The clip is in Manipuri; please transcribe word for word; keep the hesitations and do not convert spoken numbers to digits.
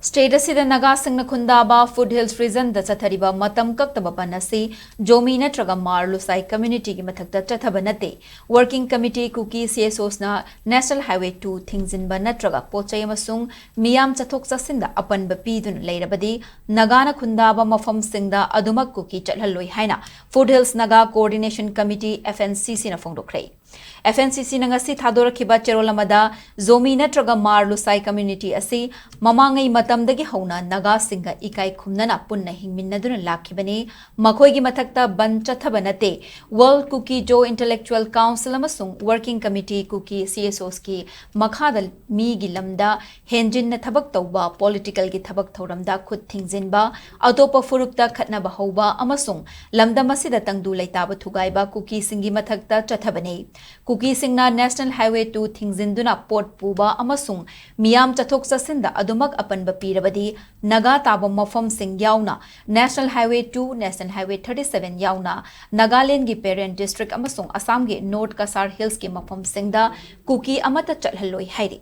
State ꯑꯁꯤꯗ ꯅꯥꯒꯥꯁꯤꯡꯅ ꯈꯨꯟꯗꯥꯕ Foot Hills Regionꯗ ꯆꯠꯊꯔꯤꯕ ꯃꯇꯝ ꯀꯛꯇꯕ ꯕꯟ ꯑꯁꯤ ꯖꯣꯃꯤ ꯅꯠꯇ꯭ꯔꯒ ꯃꯥꯔ ꯂꯨꯁꯥꯏ communityꯒꯤ ꯃꯊꯛꯇ ꯆꯠꯊꯕ ꯅꯠꯇꯦ꯫ Working Committee ꯀꯨꯀꯤ CSOsꯅ National Highway two ꯊꯤꯡꯖꯤꯟꯕ ꯅꯠꯇ꯭ꯔꯒ ꯄꯣꯠ ꯆꯩ ꯑꯃꯁꯨꯡ ꯃꯤꯌꯥꯝ ꯆꯠꯊꯣꯛ ꯆꯠꯁꯤꯟꯗ ꯑꯄꯟꯕ ꯄꯤꯗꯨꯅ ꯂꯩꯔꯕꯗꯤ ꯅꯥꯒꯥꯅ ꯈꯨꯟꯗꯥꯕ ꯃꯐꯝꯁꯤꯡꯗ ꯑꯗꯨꯃꯛ ꯀꯨꯀꯤ ꯆꯠꯍꯜꯂꯣꯏ ꯍꯥꯏꯅ Foot Hills Naga Coordination Committee, FNCCꯅ ꯐꯣꯡꯗꯣꯛꯈ꯭ꯔꯦ꯫ FNCCꯅ ꯉꯁꯤ ꯊꯥꯗꯣꯔꯛꯈꯤꯕ ꯆꯦꯔꯣꯜ ꯑꯃꯗ ꯖꯣꯃꯤ ꯅꯠꯇ꯭ꯔꯒ ꯃꯥꯔ ꯂꯨꯁꯥꯏ community ꯑꯁꯤ ꯃꯃꯥꯡꯉꯩ ꯃꯇꯝꯗꯒꯤ ꯍꯧꯅ ꯅꯥꯒꯥꯁꯤꯡꯒ ꯏꯀꯥꯏ ꯈꯨꯝꯅꯅ ꯄꯨꯟꯅ ꯍꯤꯡꯃꯤꯟꯅꯗꯨꯅ ꯂꯥꯛꯈꯤꯕꯅꯤ꯫ ꯃꯈꯣꯏꯒꯤ ꯃꯊꯛꯇ ꯕꯟ ꯆꯠꯊꯕ ꯅꯠꯇꯦ꯫ World Kuki-Zo Intellectual Council ꯑꯃꯁꯨꯡ Working Committee ꯀꯨꯀꯤ CSOsꯀꯤ ꯃꯈꯥꯗ ꯃꯤꯒꯤ ꯂꯝꯗ ꯍꯦꯟꯖꯤꯟꯅ ꯊꯕꯛ ꯇꯧꯕ, politicalꯒꯤ ꯊꯕꯛ ꯊꯧꯔꯝꯗ ꯈꯨꯠ ꯊꯤꯡꯖꯤꯟꯕ, ꯑꯇꯣꯞꯄ ꯐꯨꯔꯨꯞꯇ ꯈꯠꯅꯕ ꯍꯧꯕ ꯑꯃꯁꯨꯡ ꯂꯝꯗꯝ ꯑꯁꯤꯗ ꯇꯪꯗꯨ ꯂꯩꯇꯥꯕ ꯊꯨꯒꯥꯏꯕ ꯀꯨꯀꯤꯁꯤꯡꯒꯤ ꯃꯊꯛꯇ ꯆꯠꯊꯕꯅꯤ꯫ ꯀꯨꯀꯤꯁꯤꯡꯅ National Highway two ꯊꯤꯡꯖꯤꯟꯗꯨꯅ ꯄꯣꯠ ꯄꯨꯕ ꯑꯃꯁꯨꯡ ꯃꯤꯌꯥꯝ ꯆꯠꯊꯣꯛ ꯆꯠꯁꯤꯟꯗ ꯑꯗꯨꯃꯛ ꯑꯄꯟꯕ ꯄꯤꯔꯕꯗꯤ ꯅꯥꯒꯥ ꯇꯥꯕ ꯃꯐꯝꯁꯤꯡ ꯌꯥꯎꯅ National Highway two, National Highway thirty seven ꯌꯥꯎꯅ ꯅꯥꯒꯥꯂꯦꯟꯗꯒꯤ ꯄꯦꯔꯦꯟ district ꯑꯃꯁꯨꯡ ꯑꯁꯥꯝꯒꯤ North Cachar Hillsꯀꯤ ꯃꯐꯝꯁꯤꯡꯗ ꯀꯨꯀꯤ ꯑꯃꯠꯇ ꯆꯠꯍꯜꯂꯣꯏ ꯍꯥꯏꯔꯤ꯫